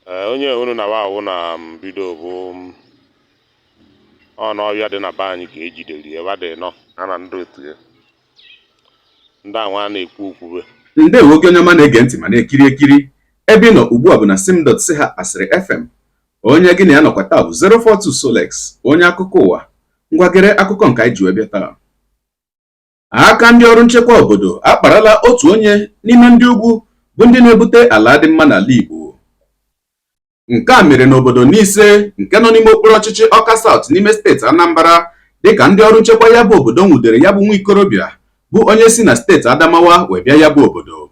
Ee, onye unu na ahụ na mbido bụ ọ n'ọhịa dị na be anyị ka ejidere ya ebe dị nọ ha na ndị otu ya ndị ahụ a na-ekwu okwube. Ndewo gị onye ọma na-ege ntị ma na-ekiri ekiri. Ebe ị nọ ugbu a bụ na sim.si ha asịrị FM. Onye gị na ya nọkwa taa bụ 042 Solex, onye akụkọ ụwa. Ngwa, gere akụkọ nke anyị ji wee bịa taa. Aka ndị ọrụ nchekwa obodo akparala otu onye n'ime ndị ugwu bụ ndị na-ebute ala dị mma n'ala Igbo. Nke a mere n'obodo Nise nke nọ n'ime okpuru ọchịchị Ọka South n'ime steeti Anambra, dịka ndị ọrụ nchekwa ya bụ obodo nwudere ya bụ nwa ikorobịa bụ onye si na steeti Adamawa wee bịa ya bụ obodo.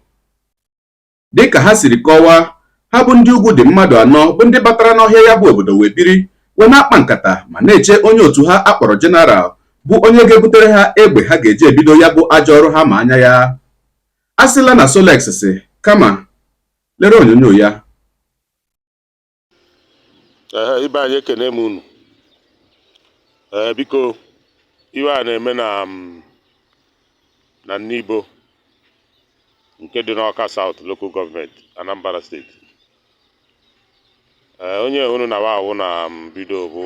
Dịka ha siri kọwaa, ha bụ ndị ugwu dị mmadụ anọ bụ ndị batara n'ọhịa ya bụ obodo wee biri, wee na-akpa nkata ma na-eche onye otu ha akpọrọ General, bụ onye ga-ebutere ha egbe ha ga-eji ebido ya bụ ajọ ọrụ ha ma anya ya. A sịla na Solex si kama lere onyonyo ya. Ee, ibe anyị, ekene m unu. Ee, biko, iwe a na-eme na Nnibo nke dị n'Ọka South Local Government, Anambra Steeti. Ee, onye unu na ahụ na mbido bụ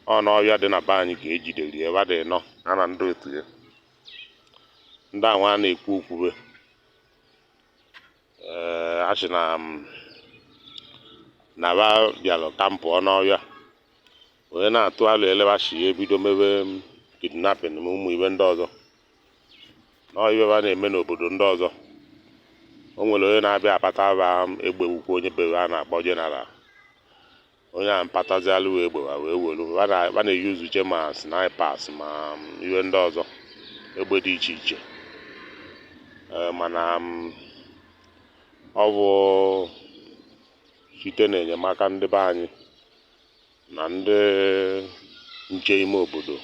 ọ n'ọhịa dị na be anyị ka ejidere ya ebe dị nọ ha na ndị otu ya ndị ahụ a na-ekwu okwube. Ee, a sị na ba bịara ka m pụọ n'ọhịa wee na-atụ alụ eleba si ya ebido mebe kidnapping ma ụmụ ibe ndị ọzọ na ibe ba na-eme n'obodo ndị ọzọ. O nwere onye na-abịa akpata ba egbe wukwu onye be a na-akpọ General. Onye a mpatazialụ egbe ba wee welu ba na-eyuzuche ma snipers ma iwe ndị ọzọ, egbe dị iche iche. Ee, mana ọ bụ site n'enyemaka ndị be anyị na ndị nche ime obodo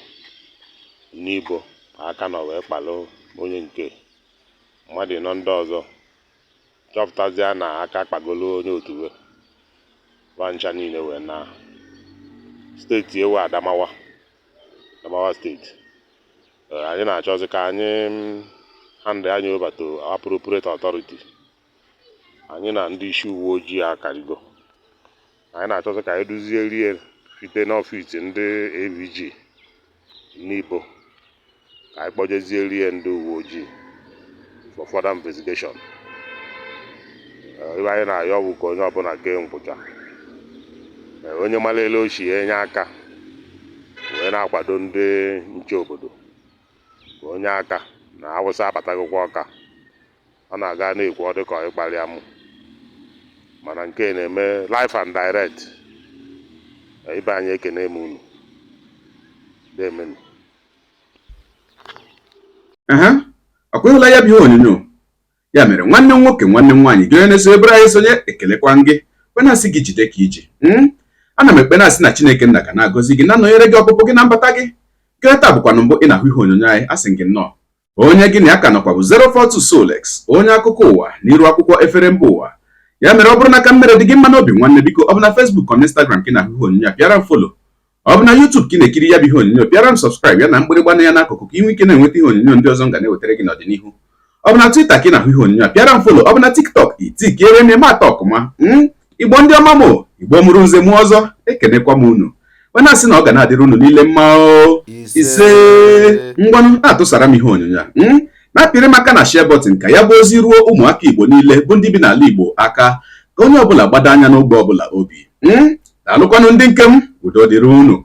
Nnibo aka nọ wee kpalụ onye nke mmadụ nọ ndị ọzọ chọpụtazịa na aka kpagolo onye otu ba ncha niile wee na steeti ewe Adamawa, Adamawa Steeti. Ee, anyị na-achọzi ka anyị hand anyị over to appropriate authority. Anyị na ndị isi uwe ojii akarigo. Anyị na-achọzi ka anyị duzie rie site n'ọfịs ndị AVG Nnibo ka anyị kpọjezie rie ndị uwe ojii for further investigation. Ee, ibe anyị na-ayọ bụ ka onye ọbụla kee nkwụcha. Ee, onye malele ochi ya enye aka wee na-akwado ndị nche obodo ka onye aka na Awụsa abatagokwa Ọka. Ọ na-aga na-ekwu ọ dịka ịkparị amụ, mana nke na-eme live and direct. Ee, ibe anyị, ekene m unu, demenu. Ehe, ọkwa ịhụla ya bụ ihe onyonyo. Ya mere, nwanne m nwoke, nwanne m nwaanyị, gị onye na-eso ebere anyị sonye, ekelekwa gị wee na-asị gị jide ka iji. Ana m ekpe na-asị na Chineke nna ga na-agọzi gị, na-anọnyere gị, ọpụpụ gị na mbata gị. Gị taa bụkwanụ mbụ ị na-ahụ ihe onyonyo anyị, asị gị nnọọ. Onye gị na ya ka nọkwa bụ 042 Solex, onye akụkọ ụwa n'iru akwụkwọ efere mba ụwa. Ya mere, ọ bụrụ na ka m mere dị gị mma n'obi, nwanne, biko, ọ bụ na Facebook ọ na Instagram ka ị na-ahụ ihe onyonyo a, pịara m follow. Ọ bụ na YouTube ka ị na-ekiri ya bụ ihe onyonyo, pịara m subscribe ya na mgbịrịgba ya n'akụkụ ka ị nwee ike na-enweta ihe onyonyo ndị ọzọ m ga na-ewetara gị n'ọdịnihu. Ọ bụ na Twitter ka ị na-ahụ ihe onyonyo a, pịara m follow. Ọ bụ na TikTok, itikiere m eme atọ ọkụma. Igbo ndị ọma mụ, Igbo mụrụ nze mụọ ọzọ, ekenekwa m unu wee na-asị na ọ ga na-adịrị unu niile mma o. Ise. Ngwanụ, na-atụsara m ihe onyonyo a, na-apịrị m aka na share button ka ya bụ ozi ruo ụmụaka Igbo niile bụ ndị bi n'ala Igbo aka, ka onye ọbụla gbado anya n'ogbe ọbụla obi. Daalụkwanụ ndị nke m, udo dịrị unu.